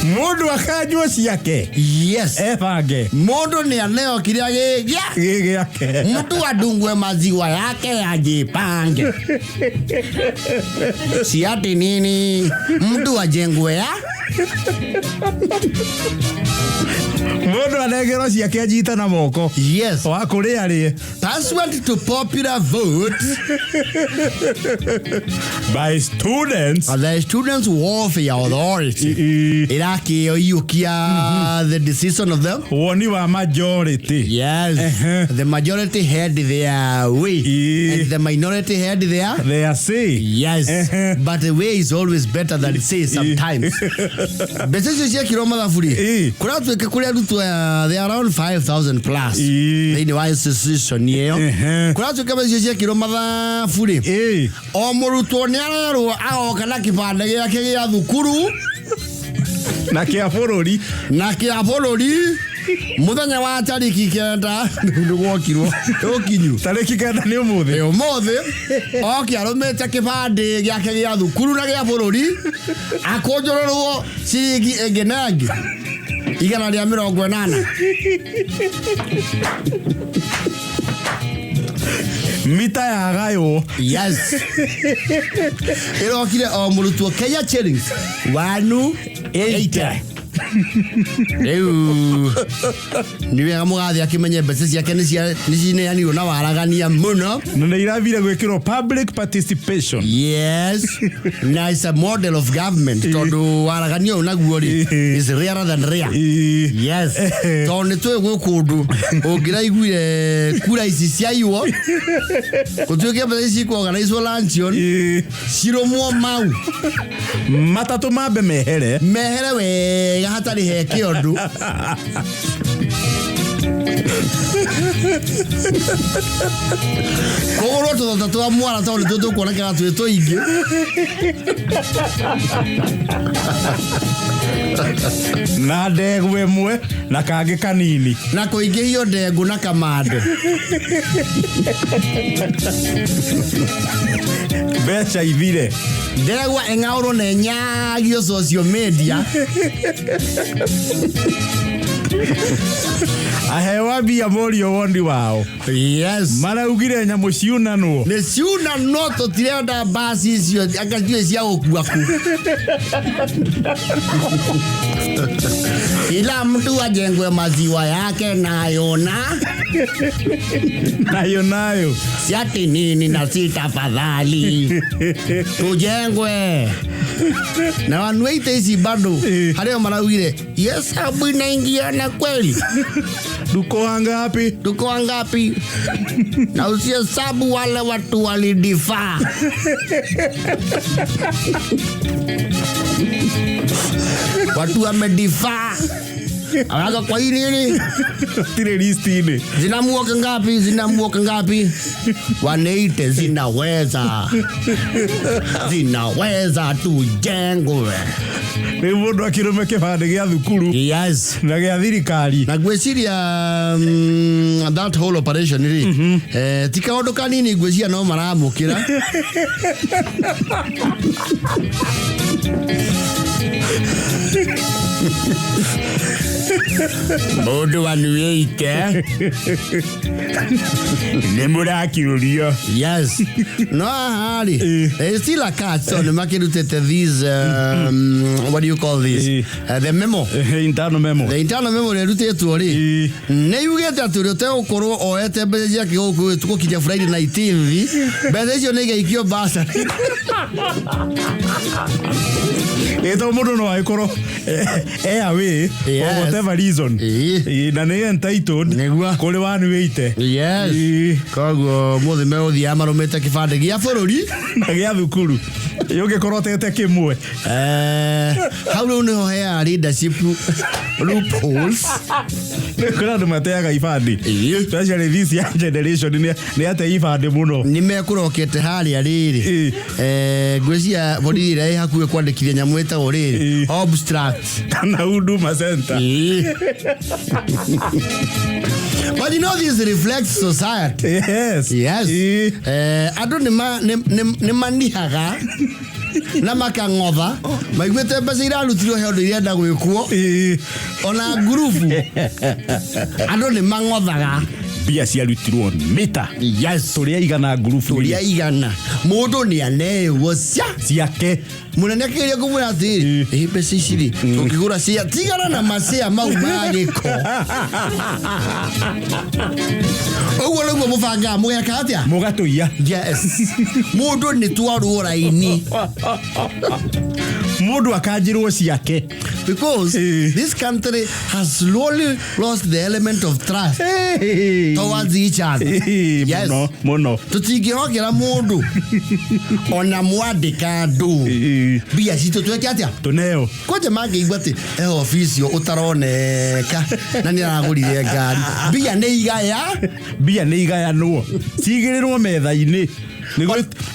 Mũndũ akanjwo ciake. Yes. Ebange. Mũndũ nĩ aneo kĩrĩa gĩ gĩ gĩake. Mtu adungwe maziwa yake ajipange. Si ati nini, mtu ajengwe ya Mũndũ anengerwo ciake anyite na moko. Yes. Wa kũrĩa rĩe. Pursuant to popular vote by students, the Students Welfare Authority ĩrakĩiyũkia the decision of them. Woni wa majority. Yes. The majority had their way and the minority had their say. Yes. But the way is always better than say sometimes. Mbeca icio ciekirwo mathabu rĩ, kũratuĩka kũrĩ arutwo they are around 5000 plus thĩinĩ wa institution ĩyo. Kũratuĩka mbeca icio ciekirwo mathabu rĩ, o mũrutwo nĩ arerwo agoka na kĩbandĩ gĩake gĩa thukuru na kĩa bũrũri, na kĩa bũrũri muthenya wa tariki 9 nĩ gwokirwo ũkinyu. Tariki 9 nĩ ũmũthĩ. Ũmũthĩ oke arũmĩte kĩbandĩ gĩake gĩa thukuru na gĩa bũrũri, akũnjũrũrwo ciringi ĩngĩ na ĩngĩ 180. Mita yagaywo. Yes. Ĩrokire o mũrutwo Kenya shillings 180. Rĩu nĩ wega mũgathĩ akĩmenye mbeca ciake nĩ cineanirwo na waragania mũno. Na nĩ irathire gwĩkĩrwo public participation. Yes. Na it's a model of government tondũ waragania ũyũ naguo rĩ is rarer than rare. Yes. Tondũ nĩ tũĩ gwĩ kũndũ ũngĩraiguire kura ici ciaiywo, gũtuĩke mbeca ici ikũorganizwo luncheon, cirũmwo mau matatũ mambe mehere, mehere wega hatarĩ he kĩũndũ. Kũgũrwo tũthota twa mwara tondũ nĩtuo tũkuonekana twĩ tũingĩ. Na ndegwa ĩmwe na kangĩ kanini, na kũingĩhio ndengũ na kamande. Mbeca ithire. Ndegwa ĩng'aũrwo na ĩnyagio social media. Ahewa mbia morio wondi wao. Yes. Maraugire nyamũ ciunanwo. Nĩ ciunanwo, tũtirenda mbasi icio anga ciũĩ cia gũkua ku. Kila mtu ajengwe maziwa yake nayo na nayo nayo. Si ati nini na si tafadhali. Tujengwe. Na wanuite ici bado harĩa maraugire yes, hesabu inaingiana kweli. Tuko wangapi? Tuko wangapi? Na usihesabu wale watu walidifaa. Watu wamedifaa. Awaka kwa hii nini? Tire list-inĩ. Zinamuoka ngapi? Zinamuoka ngapi? 180 zinaweza. Zinaweza tujengwe. Rĩu mũndũ akĩrũme kĩbandĩ gĩa thukuru. Yes. Na gĩa thirikari. Na ngwĩciria that whole operation rĩ, ti kaũndũ kanini ngwĩciria no maramũkĩra. Mũndũ anuĩte. Nĩ mũrakĩũrio. Yes. No haha rĩ, there is still a catch, so nĩ makĩrutĩte these, what do you call this? The memo. Internal memo. The internal memo ĩrutĩtwo rĩ, nĩ yugĩte atĩ ũrĩa ũtegũkorwo oete mbeca ciake gũkũ gũkinya Friday 19th, mbeca icio nĩ igaikio bursary. Ĩto mũndũ no agĩkorwo away for whatever reason. Na nĩ entitled kũrĩ 180. Yes. Koguo mũthĩ megũthiaga marũmĩte kĩbandĩ gĩa bũrũri na gĩa thukuru. Yũngĩkorwo tete kĩmwe. Hau rĩu nĩho heaga leadership loopholes. Kũrĩ andũ mateaga ibandĩ. Especially this young generation nĩ ate ibandĩ mũno. Nĩ mekũrokete harĩa rĩrĩ. Ngwĩciria borithi ĩrĩa ĩ hakuhĩ kwandĩkithia nyamũ ĩtagwo rĩrĩ obstruct. Kana Huduma Center. But you know this reflects society. Yes. Yes. Andũ nĩ manihaga na makang'otha maiguĩte mbeca irarutirwo he ũndũ irenda gwĩkwo. Ona ngurubu andũ nĩ mang'othaga. Mbia ciarutirwo mita. Yes. Tũrĩa igana ngurubu. Tũrĩa igana. Mũndũ nĩ anewo cia ciake. Mũnene akĩgeria kũmwĩra atĩrĩrĩ, ĩ mbeca ici rĩ, tũngĩgũra cia, tigana na macĩa mau ma gĩko. Ũguo nĩguo mũbangaga mũgeka atĩa? Mũgatũiya. Yes. Mũndũ nĩ twarwo raini. Mũndũ akanjĩrwo ciake. Because this country has slowly lost the element of trust towards each other. Yes. Mũno, mũno. Tũtingĩhokera mũndũ ona mwandĩka andũ. Mbia citũ tweke atĩa? Tũneo. Kwanja mangĩigua atĩ he obici ũtaroneka na nĩ aragũrire ngari. Mbia nĩ igaya. Mbia nĩ igayanwo. Cigĩrĩrwo metha-inĩ. Nĩ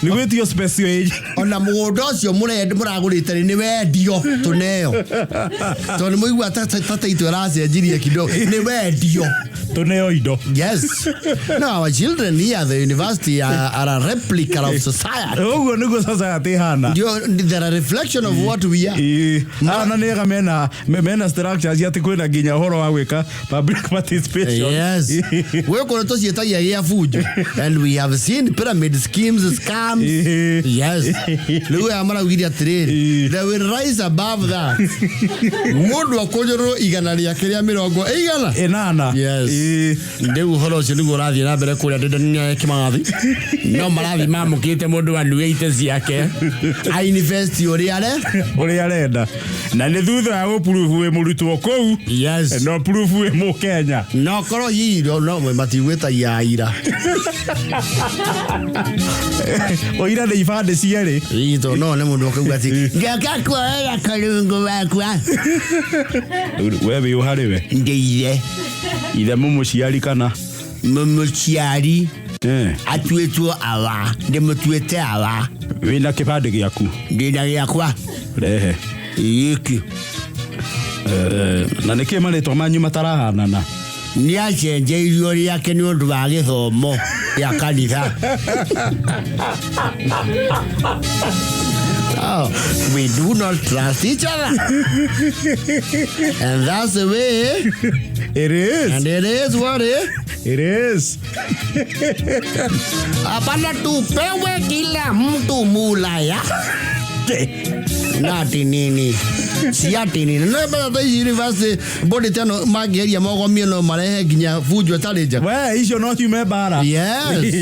gwĩtio special age. Ona mũgũnda ũcio mũragũrĩte rĩ, nĩ wendio tũneo. Tondũ nĩ mũigua ta taitũ ĩracenjirie kidogo. Nĩ wendio. Tũneo indo. Yes. No, our children here at the university are a replica of society. Ũguo nĩguo society ĩhana. Ndio, they're a reflection of what we are. Ana nĩ ega mena structures atĩ kwĩna nginya ũhoro wa gwĩka public participation. Yes. Gwĩkũ nĩ tũciĩtagia gĩa bunjo. And we have seen pyramid schemes, scams. Yes. Rĩu aya maraugire atĩrĩrĩ, they will rise above that. Mũndũ akũnjũrwo igana rĩake rĩa mĩrongo ĩigana? Ĩnana. Yes. Rĩu ũhoro ũcio nĩguo ũrathiĩ na mbere kũrĩa Dedan Kimathi. No marathiĩ mamũkĩte mũndũ anuĩte ciake. A invest ũrĩa are? Ũrĩa arenda. Na nĩ thutha wa gũprove wĩ mũrutwo kũu. Yes. No prove wĩ Mũkenya. No korwo hihi no matigwĩtagia aira. Ũira nĩ ibandĩ cierĩ. Ii, tondũ no nĩ mũndũ ũkauga atĩ, Njoka kuoera karungu wakwa. We wĩ ũ harĩ we? Ndĩ ithe. Ithe mũmũciari kana? Mũmũciari. Atuĩtwo awa. Ndĩmũtuĩte awa. Wĩna kĩbandĩ gĩaku? Ndĩna gĩakwa. Rehe. Gĩkĩ. Na nĩkĩ marĩtwa manyu matarahanana? Nĩ acenjeirio rĩake nĩ ũndũ wa gĩthomo gĩa kanitha. Oh, we do not trust each other. And that's the way it is. And it is what it It is. Hapana, tupewe kila mtu mulaya. Na ati nini? Si ati nini? No mbeca ta ici university body teno mangĩgeria mogomie no marehe nginya bunjo ĩtarĩ njega. We icio no ciume mbara. Yes.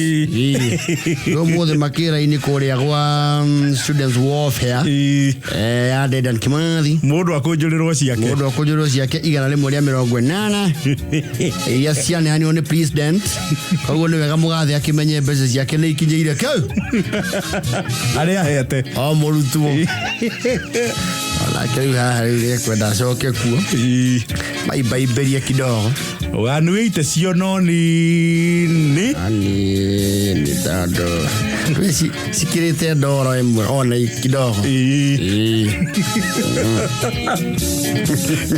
Rĩu ũmũthĩ makĩra-inĩ kũrĩa gwa students welfare. Ya Dedan Kimathi. Mũndũ akũnjũrĩrwo ciake. Mũndũ akũnjũrĩrwo ciake igana rĩmwe rĩa mĩrongo ĩnana. Iria cianeanirwo nĩ president. Koguo nĩ wega mũgathe akĩmenye mbeca ciake nĩ ikinyĩire kĩu. Arĩa ahete. O mũrutwo. Onake rĩu haha rĩu nĩekwenda acoke kuo. Maimbaimberie kidogo. Wanuĩte cio no nini. Nini tondũ cikĩrĩte ndoro ĩmwe ona kidogo.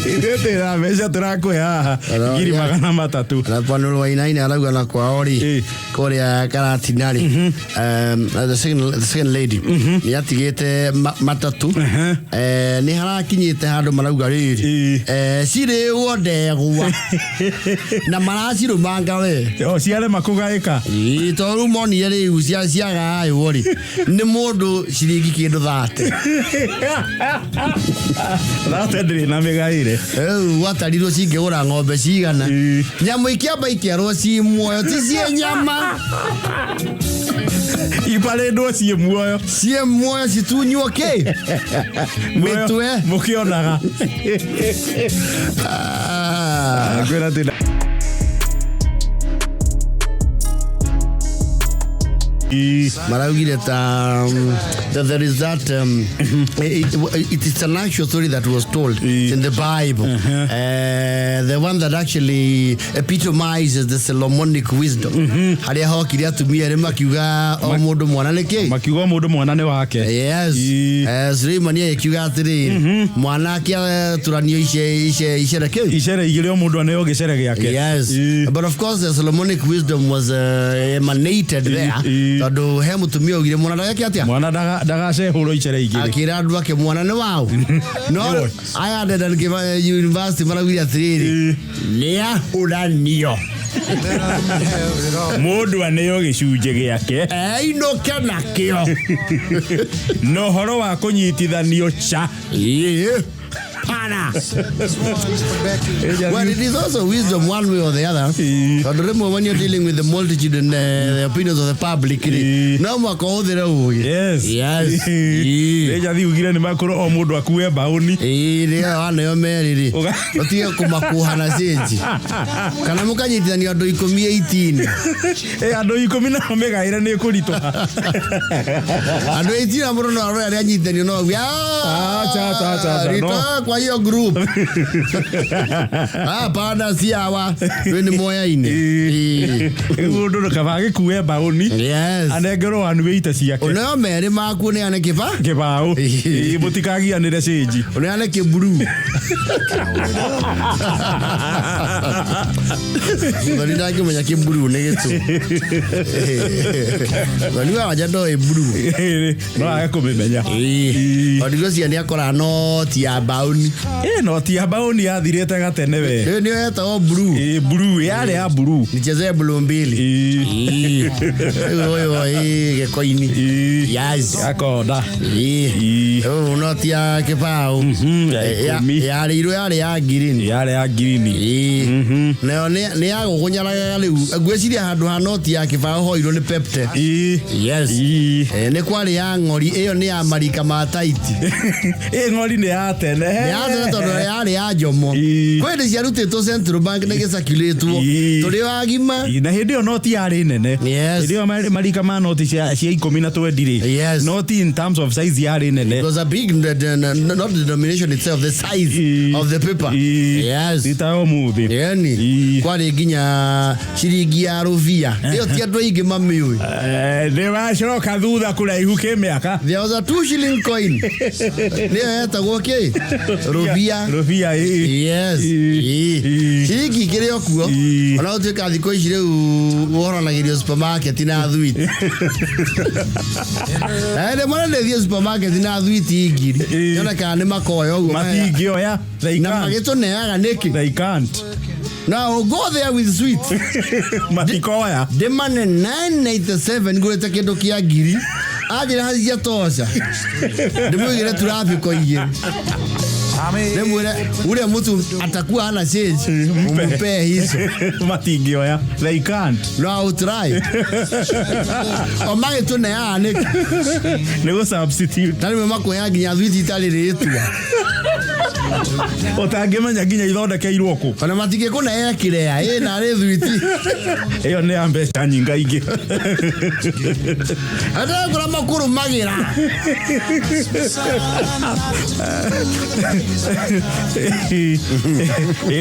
Ithuĩ twĩna mbeca tũrakũhe haha ngiri magana matatũ. Arapanũrwo Wainaina arauga na kwao rĩ, kũrĩa Karatina rĩ, the second lady nĩ atigĩte matatũ. Nĩ harakinyĩte handũ marauga rĩrĩ, cirĩo ndegwa. Na maracirũmanga we. O ciarema kũgaĩka. Ĩĩ, tondũ rĩu monire rĩu ciagaywo rĩ, nĩ mũndũ ciringi kĩndũ 30. 30 ndĩrĩ na mĩgaĩre. Rĩu gwatarirwo cingĩgũra ng'ombe cigana. Nyamũ ikĩamba ikerwo ci muoyo, ti ciĩ nyama. Iparĩndwo ciĩ muoyo. Ciĩ muoyo citunywo kĩ? Mĩtwe. Mũkĩonaga. Kwĩra atĩ Maraugire ta that there is that it is an actual story that was told in the Bible. The one that actually epitomizes the Solomonic wisdom. Harĩa hokire atumia erĩ makiuga o mũndũ mwana nĩ kĩ? Makiuga mũndũ mwana nĩ wake. Yes. Suleimani agĩkiuga atĩrĩrĩ, mwana akĩaturanio icere kĩu. Icere igĩrĩ, o mũndũ aneo gĩcere gĩake. Yes. But of course the Solomonic wisdom was emanated there. Tondũ he mũtumia augire mwana ndageke atĩa? Mwana ndagacehũrwo icere igĩrĩ. Akĩra andũ ake mwana nĩ wao. No aya Dedan Kimathi University maraugire atĩrĩrĩ, nĩ ahũranio. Mũndũ aneo gĩcunjĩ gĩake. Einũke nakĩo. Na ũhoro wa kũnyitithanio cha. Pana. Well, it is also wisdom one way or the other. Tondũ rĩmwe when you're dealing with the multitude and the opinions of the public rĩ, no mũhaka ũhũthĩre ũgĩ. Yes. Yes. Rĩnjathi ugire nĩ makorwo o mũndũ akue mbaũni. Ĩĩ, rĩrĩa waneo merĩ rĩ, ũtige kũmakuha na cĩnji, kana mũkanyitithanio andũ 10 18. Andũ 10 nao mĩgaĩre nĩ kũritũha. Andũ 18 na mũndũ no arore arĩa anyitithanio no auge, Acha, acha, acha, acha, no. Ritoa kwa hiyo group. Hapana, si hawa we nĩ moyaine. Mũndũ kaba agĩkue mbaũni. Anengerwo one weight ciake. Ũneo merĩ maku ũneane kĩba kĩbaũ. Mũtikagianĩre cĩnji. Ũneane kĩmburuu. Thoni ndangĩmenya kĩmburuu nĩ gĩtũ. Thoni wa wanja ndoĩ mburuu. No age kũmĩmenya. Tondũ ngwĩciria nĩ akora noti ya mbaũni. Noti ya mbaũni yathirĩte gatene we. Ĩyo nĩyo yetagwo mburuu. Mburuu, yarĩ ya mburuu. Nichezee blue mbili. Rĩu ũyũ gĩkoini. Yes. Akonda. Rĩu noti ya kĩbaũ. Ya 10. Yarĩirwo yarĩ ya ngirini. Yarĩ ya ngirini. Nayo nĩ yagũgũnyaraga rĩu. Ngwĩciria handũ ha noti ya kĩbaũ hoirwo nĩ Pepte. Yes. Nĩ kwarĩ ya ng'ori, ĩyo nĩ ya marika ma taiti. Ng'ori nĩ ya tene. Nĩ ya tene tondũ yarĩ ya Jomo. Kwĩ hĩndĩ ciarutĩtwo Central Bank na igĩcakulĩtwo. Tũrĩ o agima. Na hĩndĩ ĩyo noti yarĩ nene. Yes. Hĩndĩ ĩyo marika ma noti cia 10 na 20 rĩ. Yes. Noti in terms of size yarĩ nene. It was a big, not the denomination itself, the size of the paper. Yes. Ti ta ũmũthĩ. Yani, kwarĩ nginya ciringi ya rũbia. Ĩyo ti andũ aingĩ mamĩũĩ. Nĩ wacoka thutha kũraihu kĩmĩaka. There was a 2 shilling coin. Nĩyo yetagwo kĩ? Rũbia. Rũbia, ĩĩ. Yes. Ciringi ikĩrĩ o kuo. Ona gũtuĩka thikũ ici rĩu ũhoranagĩrio supermarket na thwiti. Rĩmwe nĩ thiĩ supermarket na thwiti ngiri. Yonekaga nĩ makoya ũguo. Matingĩoya. They Na can't. magĩtũneaga nĩkĩ? They can't. Now go there with sweet. Matikoya. Ndĩmane 997 ngũrĩte kĩndũ kĩa ngiri. Anjĩra hacia tosha. Ndĩmũigĩre traffic igĩrĩ. Ndĩmwĩre ule mtu atakuwa hana change. Umpe hizo. Matingĩoya. They can't. No, I will try. O magĩtũneaga nĩkĩ? Nĩ gũ substitute. Na rĩmwe makoya nginya thwiti itarĩ rĩtwa. Ũtangĩmenya nginya ithondekeirwo kũ. Ona matingĩkũnea kĩrea, ĩ narĩ thwiti. Ĩyo nĩ ya mbeca nyingaingĩ. Andũ makũrũmagĩra.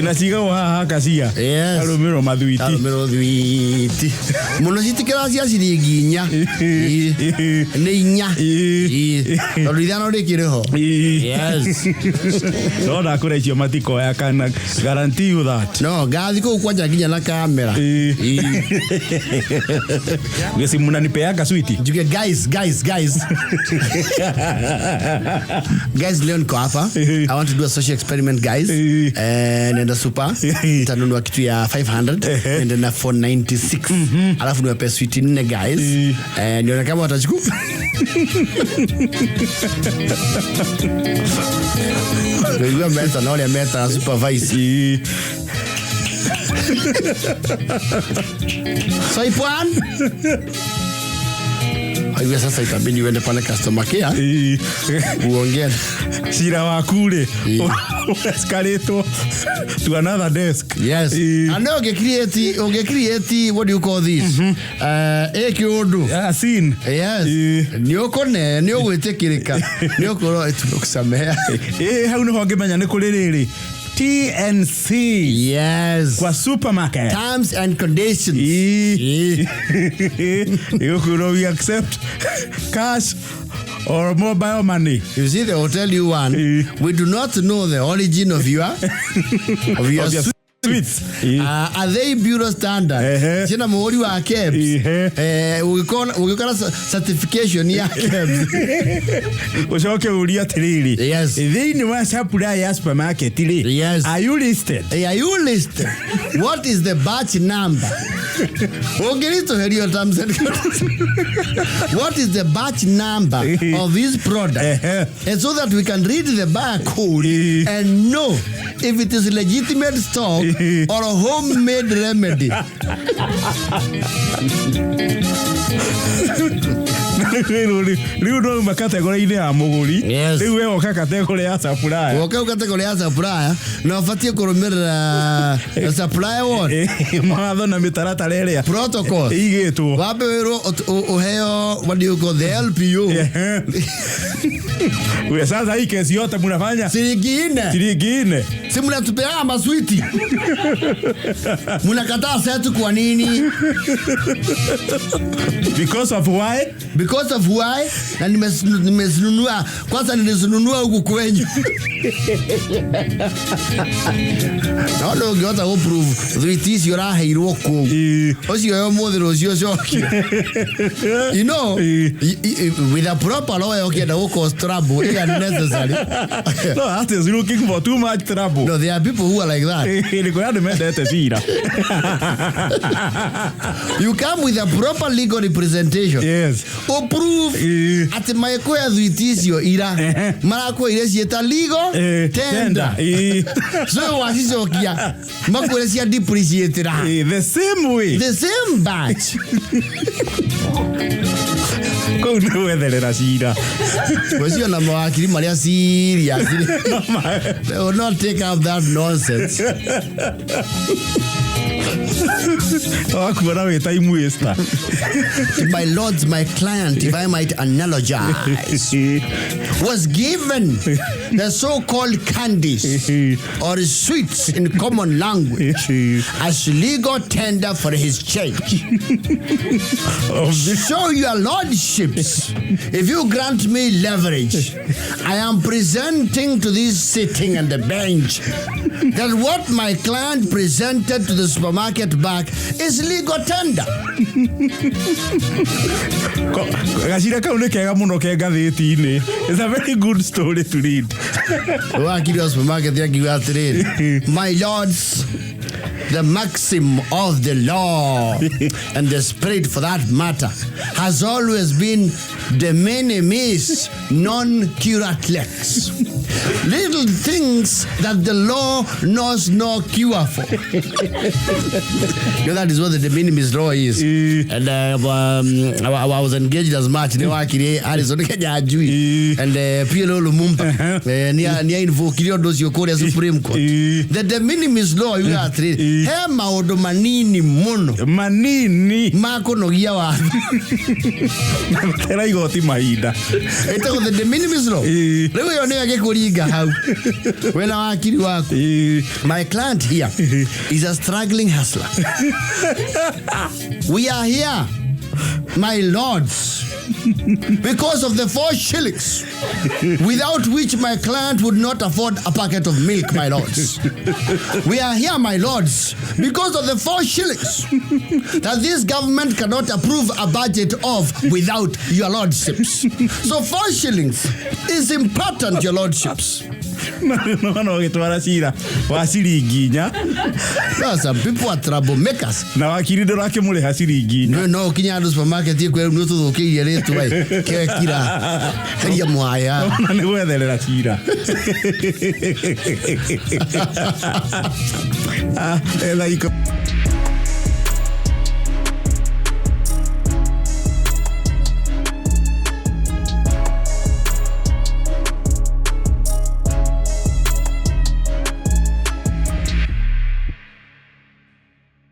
Na cigagwo haha kacia. Yes. Arũmĩrwo mathwiti. Arũmĩrwo thwiti. Mũno citikĩra cia ciringi 4. Nĩ 4. Tondũ 5 rĩkĩrĩ ho. Yes. No ndakũra icio matikoya kana guarantee you that. No, ngathi kũu kwanja nginya na kamera. Gĩci mnanipeaga switi. Njuge guys, guys, guys. Guys, leo niko hapa. I want to do a social experiment, guys. Nenda super. Nitanunua kitu ya 500. Nenda na 496. Alafu niwape switi 4, guys. Nione kama watachukua. Ndio meta na wale meta na supervise. Swipe 1. Aiwe sasa itabidi uende pale customer care uongee. Cira waku rĩ escalate to another desk. Yes. And no ũngĩ create, what do you call this, ĩ kĩũndũ. A scene. Yes. Nĩ ũkũne nĩ ũgwĩtĩkĩrĩka, nĩ ũkũrwo tumekusamea. Ĩ hau nĩho ngĩmenya nĩ kũrĩ rĩrĩ TNC kwa supermarket. Terms and conditions. Ĩgũkwĩrwo we accept cash or mobile money. You see, they will tell you one, we do not know the origin of your Of your sweets. Are they bureau standard? Ciĩna mũhũri wa KEBS? Ũgĩkora certification ya KEBS? Ũcoke ũrie atĩrĩrĩ, thĩinĩ wa supply ya supermarket rĩ, are you listed? Hey, are you listed? What is the batch number? Ũngĩritũhĩrio terms and conditions. What is the batch number of this product? And so that we can read the barcode and know if it is legitimate stock or a homemade remedy. Rĩu no category-inĩ ya mũgũri. Rĩu we woka category ya supplier. Woka category ya supplier na ũbatiĩ kũrũmĩrĩra supplier what? Mawatho na mĩtaratara ĩrĩa protocol ĩigĩtwo. Wambe wĩrwo ũheo, what do you call, the LPO. We sasa hii kesi yote mnafanya ciringi 4. Ciringi 4. Si mnatupeana maswiti, mnakataa setu kwa nini? Because of why? Because of why? Na nimezinunua kwanza, nilizinunua huku kwenyu. Naona ũngĩhota gũprove thwiti icio ũraheirwo kũu, ũcio yo mũthĩ rũciũ ũcokie with a proper lawyer ũkĩenda gũ cause trouble unnecessary. No, that is looking for too much trouble. No, there are people who are like that. Nĩ kũrĩ andũ mendete cira. You come with a proper legal representation, ũprove atĩ magĩkũhe thwiti icio ira marakũheire ciĩta legal tender. So wacicokia makwĩre cia depreciate ra. The same way. The same batch. Kũu nĩ gwetherera cira. Ũcio na mawakiri marĩa serious, they will not take up that nonsense. Wakuona wĩ time waster. My lords, my client, if I might analogize, was given the so-called candies or sweets in common language as legal tender for his change. So, your lordships, if you grant me leverage, I am presenting to this sitting and the bench that what my client presented to the supermarket back is legal tender. Gacira kau nĩ kega mũno ke ngathĩti-inĩ. It's a very good story to read. Wakiri wa supermarket akiuga atĩrĩrĩ, "My lords, the maxim of the law and the spirit for that matter has always been de minimis non curat lex, little things that the law knows no cure for." You know, that is what the de minimis law is. And I was engaged as much nĩ wakiri Harrison Kenyanjui and PLO Lumumba. Nĩ invoke ũndũ ũcio kũrĩa Supreme Court. The de minimis law yuga atĩrĩrĩ, he maũndũ manini mũno manini ma kũnogia watho na gũtera igoti mahinda. Ĩtagwo the de minimis law. Rĩu ĩyo nĩyo ĩgĩkũringa hau wĩna wakiri waku. My client here is a struggling hustler. We are here, my lords, because of the 4 shillings, without which my client would not afford a packet of milk, my lords. We are here, my lords, because of the 4 shillings that this government cannot approve a budget of without your lordships. So 4 shillings is important, your lordships. No ũgĩtwara cira wa ciringi 4. No, some people are troublemakers. Na wakiri ndũrakĩmũrĩha ciringi 4. No ũkinya handũ supermarket ĩkwĩra nĩ ũtũthũkĩirie rĩtwa ĩ kekira heria mwaya. Ona nĩ gwetherera cira. Ah, etha iko.